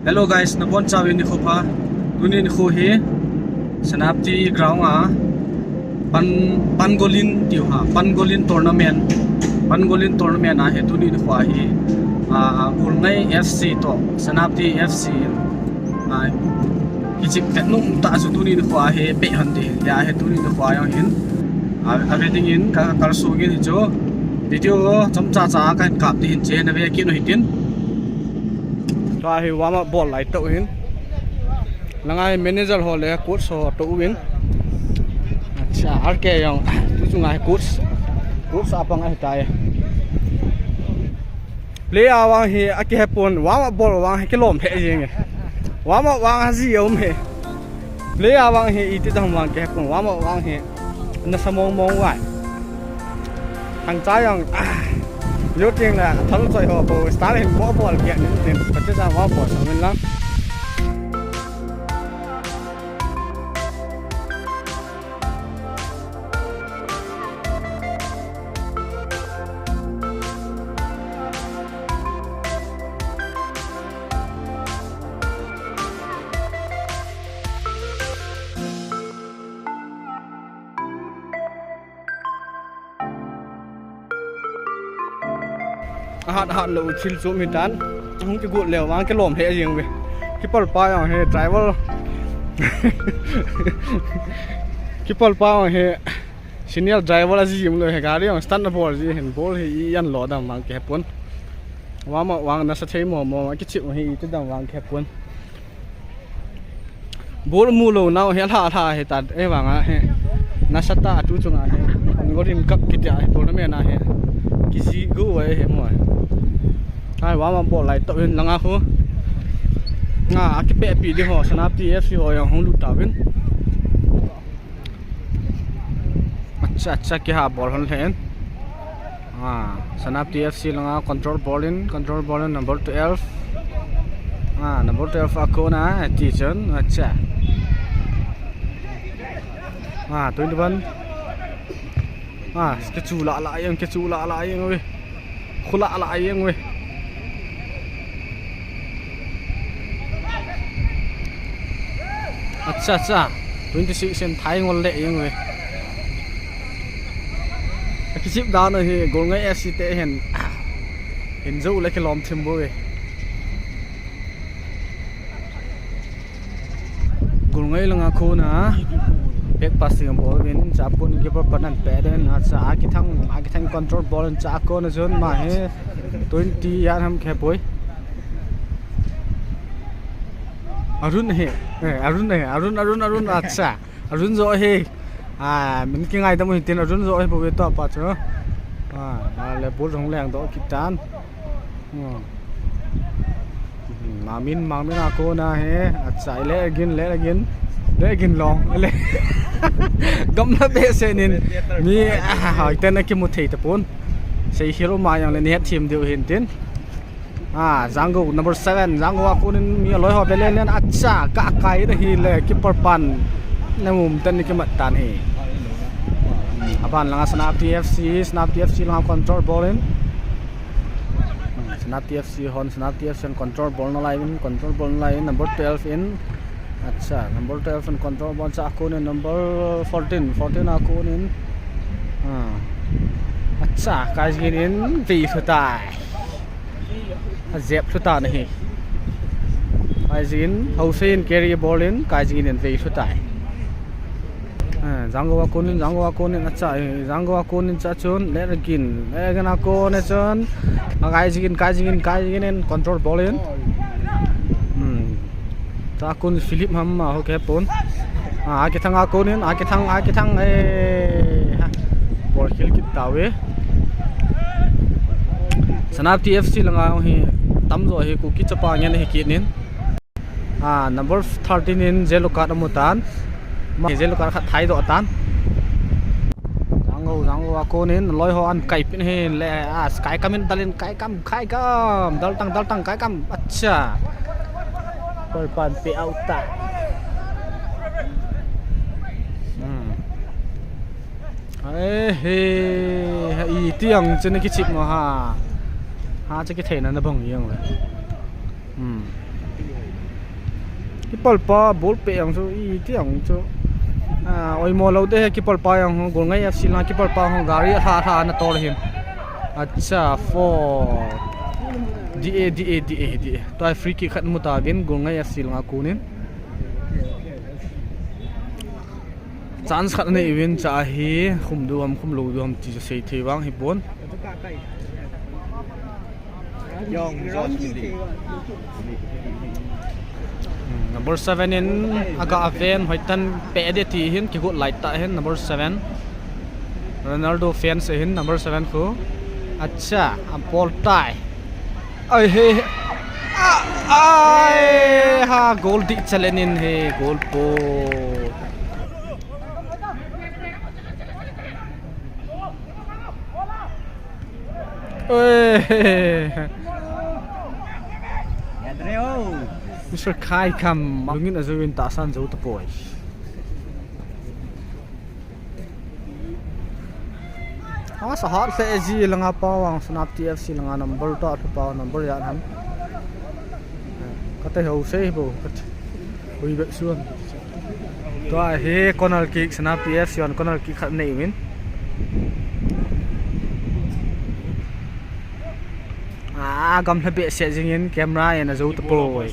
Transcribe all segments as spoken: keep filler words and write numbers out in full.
Hello guys, nabonchauvin nikho pha. Tuni nikho hi Senapati ground a pan, Pangolin tiu ha, Pangolin tournament, Pangolin tournament a hi tuni nikho hi, ah, Golngai F C toh Senapati F C, ah, kichep pet nom tah chu tuni nikho hi peh hon ding, hia hi tuni nikho jong hin, ah, ave dingin ka kalsong in hichu video chomcha cha kahin kap ding hin, che nave kit u hitin. Tua hi warm up bol lai tah u hin. Langa hi manager ho le coach ho tah uvin. Acha, R K jong tu chunga hi coach, coach a pang ahitai. Player vang hi akihepon, warm up bol vang hi kilom lheh jeng e. Warm up vang aji um e. Player vang hi iti dam vang kihepon, warm up vang hi nasa mong mong vai. Thangcha jong, ah, yo ting la, thal choi ho po, style hin mo bol kit nin tin, pati cha mo bol sang min lang. Ahat, ahat lou thil chom hitan. Hung kigot leu vang kilom lheh jeng uve. Kipal pa jong hi driver. Kipal pa jong hi senior driver aji um lou hi, gari jong start abol ji hin, bol hi i an lo dam vang kihepon. Warm up vang nasa thei mo mo, kichep hi iti dam vang kihepon. Bol mu lou nau hi lha lha hi ta, ahivanga hi nasa tah tu chunga hi Pangolin Cup kiti a hi tournament a hi kiji go e hi mo. Ai, warm up bol lai tah uvin langa khu. Nga, akipehpi ding ho, Senapati F C ho jong hung lut tauvin. Acha, acha, kiha bol hon lheh in. Ah, Senapati F C langa control bol in, control bol in number twelve. Ah, number twelve a kona, ati chun, acha. Ah, twenty-one. Ah, kichu lah lah jeng, kichu lah lah jeng uve. Khu lah lah jeng uve. Acha, acha. Twenty-six in thai ngol le jeng uve. Akichep dan u hi Golngai F C te hin, hin jou le kilom thim bou ve. Golngai langa kona back passing bol uvin, cha pun keeper pat an pe den, acha, akithang, akithang control bol in, cha kona chun ama hi twenty yan ham khe poi. Arun hi, eh, Arun hi, Arun, Arun, Arun, acha. Arun jo hi. Ah, min kingaidam u hitin Arun jo hi bou ve tua pa chu. Ah, ale bol jong leng doh kit tan. Hmm. Hmm, Mamin, Mamin a kona hi. Acha, le gin, le gin. Le gin long. Le. Gamla behseh in. Mi, ah, hoiten akimu thei tapon. Sei hero ma jong le ni het thim diu hin tin. Ah, Janggo number seven, Janggo a konin mi aloi ho belen len, acha, ka kai da hi le, keeper pan. Na mum ten ni kimat tan hi. Aban langa Senapati F C, Senapati F C langa control bol in. Senapati F C hon, Senapati F C hon control bol nalai in, control bol nalai in, number twelve in. Acha, number twelve in control bol cha konin number fourteen, fourteen a konin. Ah. Acha, kai jingin vei lhu tai. Ajep lhu tan ahi. Kai jingin, Hausa in carry bol in, kai jingin vei lhu tai. Ah, Janggo a konin, Janggo a konin, acha, eh, Janggo a konin cha chun, le gin, le gin a kon chun, a kai jingin, kai jingin, kai jingin, control bol in. Hmm. Cha kon Philip ham ma ho khe pon. Ah, akithang a konin, akithang, akithang, eh, ha. Bol khel kit tauve. Senapati F C langa hi tamjo hi Kuki chapa ngen hi kit nin. Ah, number thirteen in yellow card amu tan. Ma yellow card khat thai doh tan. Janggo, Janggo a konin, loi ho an kai pin hi le, ah, kai kam in dalin, kai kam, kai kam, dal tang, dal tang, kai kam, acha. Koi pan pe out ta. Hmm. Ai, he, ha, i tiang chen kichip mo ha. Ha, che kithei na na bang yang le. Hmm. Keeper pa ball pe ang chu, iti ang chu. Ah, oimo lou te he, keeper pa ang ho, Golngai F C langa keeper pa ho, gari lha lha na tol hin. Acha, foul. D A, D A, D A, D A. Tua free kick khat mu ta vin, Golngai F C langa kunin. Chance khat anei uvin, cha hi khum diu ham, khum lou diu ham ti chu sei thei vang hi pon. Hmm, number seven in aga aven, hoitan pe de ti hin, kigot lai ta hin, number seven. Ronaldo fans hin, number seven khu. Acha, a ball tai. Ai he. Ai, ha, goal di chalenin he, goal po. Oi. Mister Kai Kam, lungin azuin tahsan zo tapoi. Asa hat le ji langa pawang Senapati F C langa number ta thu paw number ya nam. Kate ho sei bo, kate. Ui be suan. Tua hi corner kick, Senapati F C hon corner kick khat nei uvin. Ah, gamla behseh jingin camera in azo tapoi.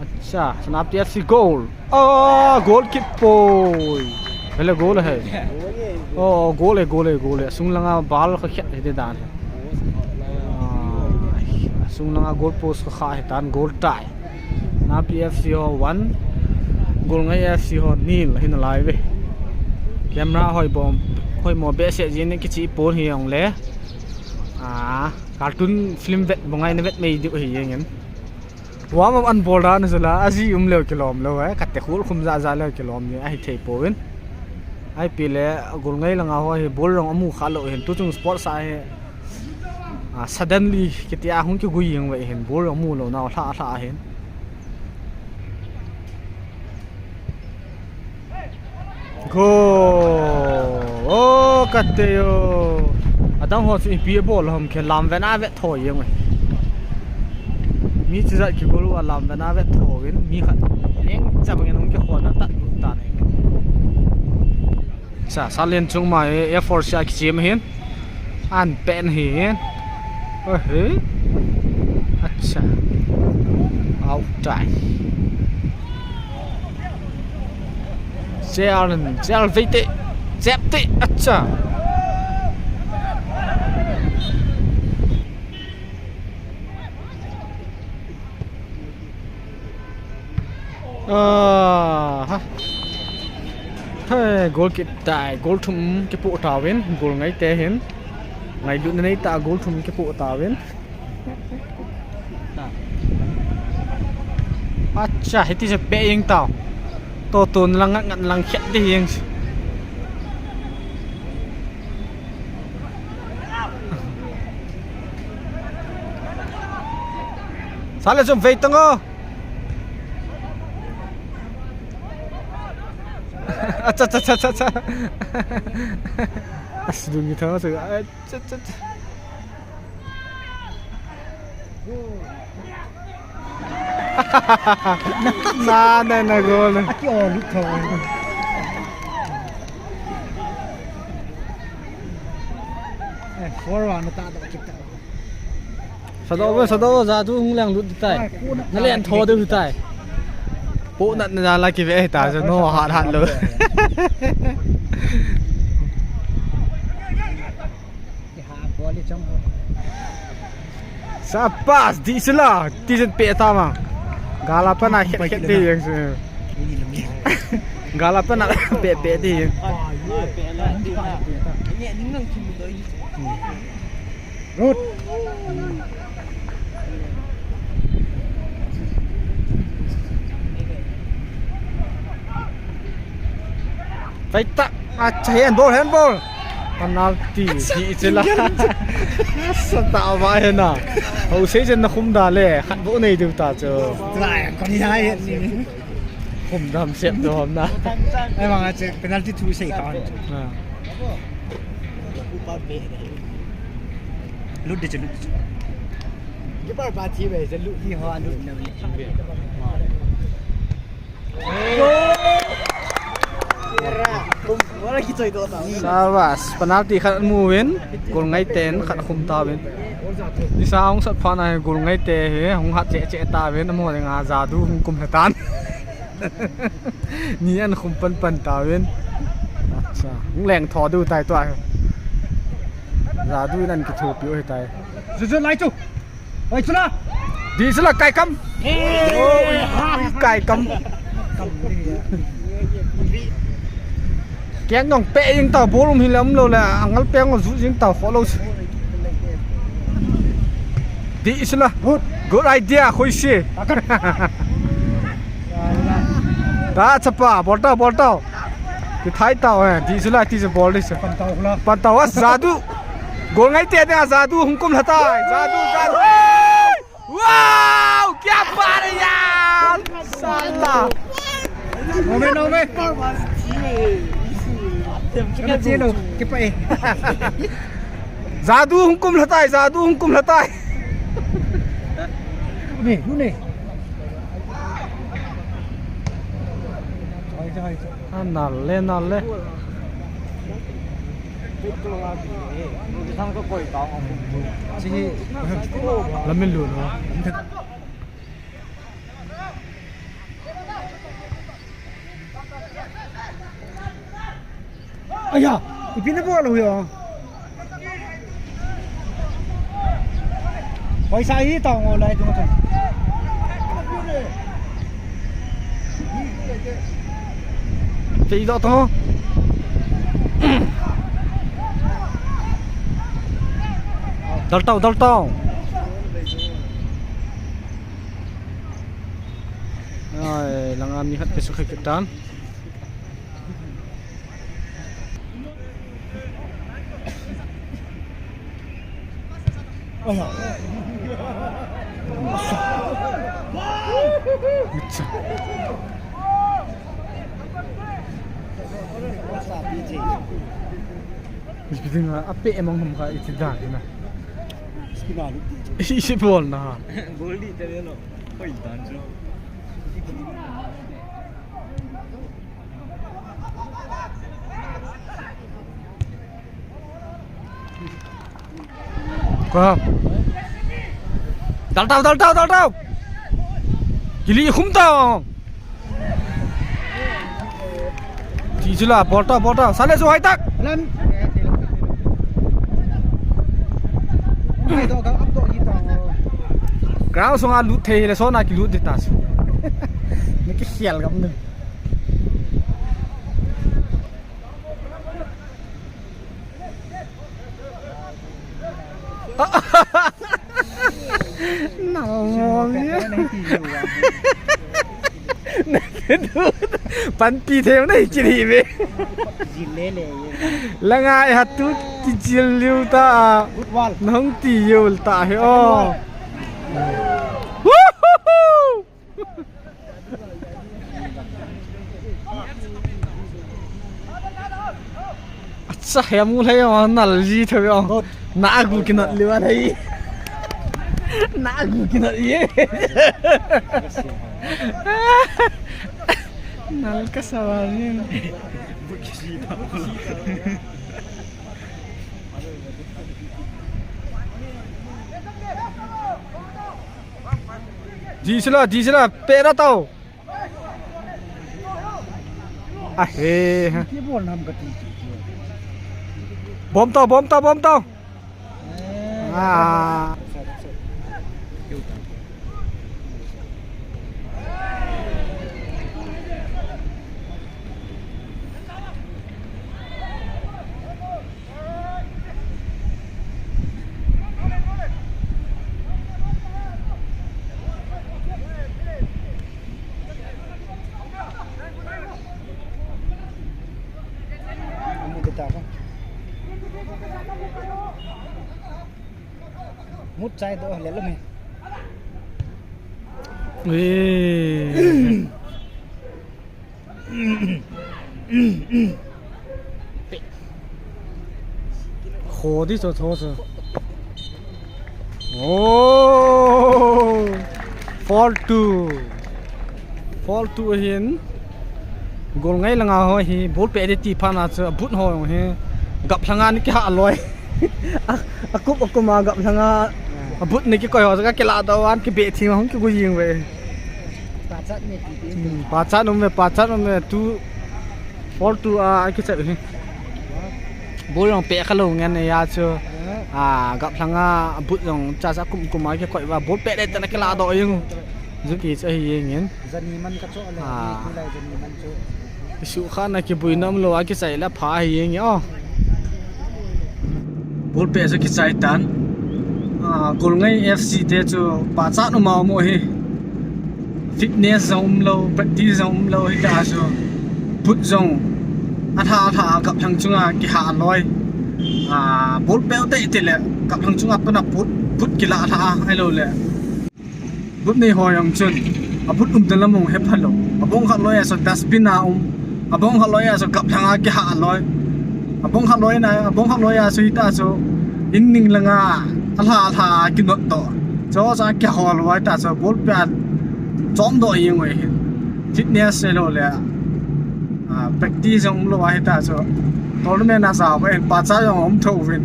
Acha, Senapati F C goal. Ah, goal kick poi. Hele goal he. Oh, goal he, goal he, goal he. Sung langa ball kha khet he dan. Ah, sung langa goal post kha kha he dan, goal tai. Senapati F C ho one, Golngai F C ho nil, hin alai ve. Camera hoi bom, hoi mo behseh jin kichi pon hi ong le. Ah, cartoon film vet bo ngai na vet mei diu hi jeng in. Warm up an bol dan chu la, aji um leu kilom lou, eh, kate khul khum ja ja leu kilom ni, ahi thei pon. Ai pi le, Golngai langa ho hi ball jong amu kha lou hin, tu chung sports a hi, ah, suddenly, kiti a hung kigui jeng ve hin, ball jong mu lou nau, hla, hla hin. Goal! Oh, kate o. Adang ho chu ipi abol ham khe lam ven a vet tho jeng e. Mi chijat kigol u a lam ven a vet tho vin mi khat. Leng cha bangin hung kikhona tat lut tan e. Sa, Salen chung ma e, F four sia kichim hin. An pen hi. Ahe. Acha. Out tai. Sel, sel veite. Septe. Acha. Ah, ha. He, goal kitai, goal thum kipoh tauvin, Golngai te hin. Ngailutna nei ta, goal thum kipoh tauvin. Acha, hiti se pe jeng tau. To to lang ngat lang khet di jeng. Sale jom vei tang o. Acha, acha, acha, acha, acha. As, dungi tha, acha, acha, acha, acha. Na, na, na, goal. Aki o, lut tha. Eh, forward na ta, ta, kita. Sadoh ve, sadoh, ja tu hung leng lut tai. Ai, punat na len tho deu tai. Punat na ja la kive ta, ja no hat hat lou. Ki ha bol i chang. Sapas, di sila, ti jen pe ta ma. Gala pa na khet khet di jeng se. Gala pa na pe pe di jeng. Rut. Pai ta. Acha, handball, handball. Penalty, di chila. Sa ta ba hena. Ho sei jen na khum da le, khat bo nei diu ta chu. Try, kon ya ye. Khum dam sep do ham na. Ai, manga che, penalty thu sei ka. Ah. Lut di chu, lut di chu. Keeper pa thi ve, lut di ho, lut na. Sabas, penalty khat amu uvin, goal ngaiten khat akhum tauvin. Nisa hung sat phat na hi goal ngaite hi hung hat cheh cheh tauvin, amaho dinga Jadu hung kum lha tan. Ni ana khum pan pan tauvin. Acha, hung leng tho diu tai tua hi. Jadu in ana kithopi u hitai. Zu zu lai chu. Oi, chula. Di chula kai kam. Oi, kai kam. Keng jong pe jing tau, ball um hi le um lou le, angal pe jong ju jing tau, kho lou. Di chula. Good. Good idea, khoi si. Ta chapa, ball tau, ball tau. Kithai tau, eh, di chula, ti chu ball di chu. Pan tau la. Pan tau, ah, Jadu. Goal ngaite dinga Jadu hung kum lha tai. Jadu, Jadu. Wow! Kya baat hai yaar! Sala. Nome, nome. Nome chelo. Kipa eh. Jadu hung kum lha tai, Jadu hung kum lha tai. Ne, ne. Hai, hai. Ah, nal le, nal le. Lamin lu no. Aya, ipi na bol ho ya. Paisa hi tao ngo lai tung tung. Te i do to. Dal tao, dal tao. Ai, langa mi khat pe su khat tan. Ipi dinga ape emang ham ka iti dan na. Ipi bol na. Bol di te no. Hoi dan chu. Ko. Dal tao, dal tao, dal tao. Kili khum tao. Ti chula, bol tao, bol tao. Sale su hai tak. Lam. Ground sunga lut thei le sona kilut di ta su. Ni kikhel gam nu. Nang mo mi. Panpi thei na hi kiri ve. Langa e hatu kijil liu ta. Nang ti yul ta he o. Woohoo! Acha, he mu lhai o, nal ji thei o. Na gu kinat liu a lhai. Na gu kinat ye. Nal ka sa va ni. Di sila, di sila, pera tau. Ahe. Bom tau, bom tau, bom tau. Ah. Mut chai do le lo me. Eh. Oh, this was awesome. Oh, four two. Four two hin. Golngai langa ho hi ball peh ding ti phat na chu boot ho jong hi gaplhanga ni kihah loi. A, akup akum a gaplhanga boot ni kikoi ho chu ka kilah doh an kibeh thim a hung kigu jing ve. Pachat ni ti ti. Hmm, pachat um ve, pachat um ve. Two, four two a, a kichai hi. Ball jong peh kha lou ngen e ya chu. A, gaplhanga boot jong cha cha kum kum a kikoi va ball peh ding ti na kilah doh jing. Ju ti chu ahi jeng in. Jani man ka cho le, Ah. Ni ku lai jani man cho. Kisu kha na kibui nam lou a kichai la pha hi jeng o. Ball peh chu kichai tan. Ah, Golngai F C te chu pachat um a um u hi. Fitness jong um lou, practice jong um lou hi ta chu. Boot jong a tha a tha a gaplhang chunga kihah loi. Ah, ball peh u te ti le gaplhang chunga pana boot, boot kilah tha a, ahilou le. Boot nei ho jong chun, a boot um dan lam jong he phalou. A bong khat loi a chu dustbin a um. A bong khat loi a chu gaplhanga kihah loi. A bong khat loi na, a bong khat loi a chu hita chu in ning langa a lha a lha a kinot doh. Chu chu a kihol loi ta chu ball peh a chom doh jeng u hi. Fitness ahilou le. Ah, practice jong um lou a hita chu. Tournament a ja va in pachat jong um tho uvin.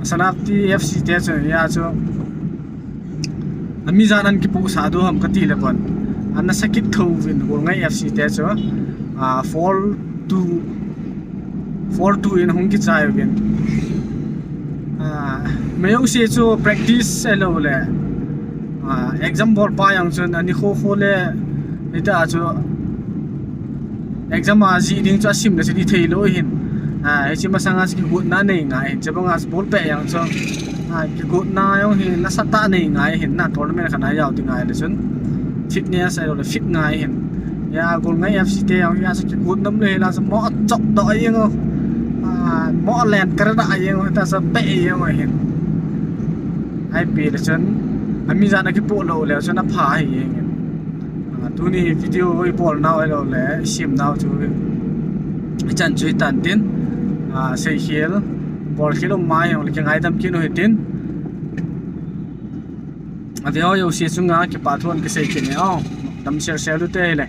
Senapati F C te chu ya chu. Ami jan an kipuhsah diu ham kati le pon. An nasa kit tho uvin Golngai F C te chu. Ah, four two, four two in hung kichai uvin. Ah, mi jouse chu practice ahilou le. Ah, exam bol pa jong chun ani kho kho le hita chu. Exam a jih ding chu asim le chu i thei lou hin. Ah, hiche masanga chu kigotna nei ngai hin. Chubanga chu ball peh jong chu. Ah, kigotna jong hi nasatah nei ngai hin na tournament khat a jao ding ngai le chun. Fitness ahilou le fit ngai hin. Ya, Golngai F C te jong ya chu kigot nam le la chu mo chok doh jeng u. Ah, mo len kar doh jeng u ta chu peh jeng u hin. Ipi le chun. Ami jan a kipoh lou le chun apha hi jeng hin. Ah, tuni video i bol nau ahilou le, i sem nau chu. I chan chu i tan tin. Ah, seikhel, bol khel um mai jong le kingaidam kit u hitin. A ve ho jouse chunga kipa thu kasei kit e o. Dam share share u te le.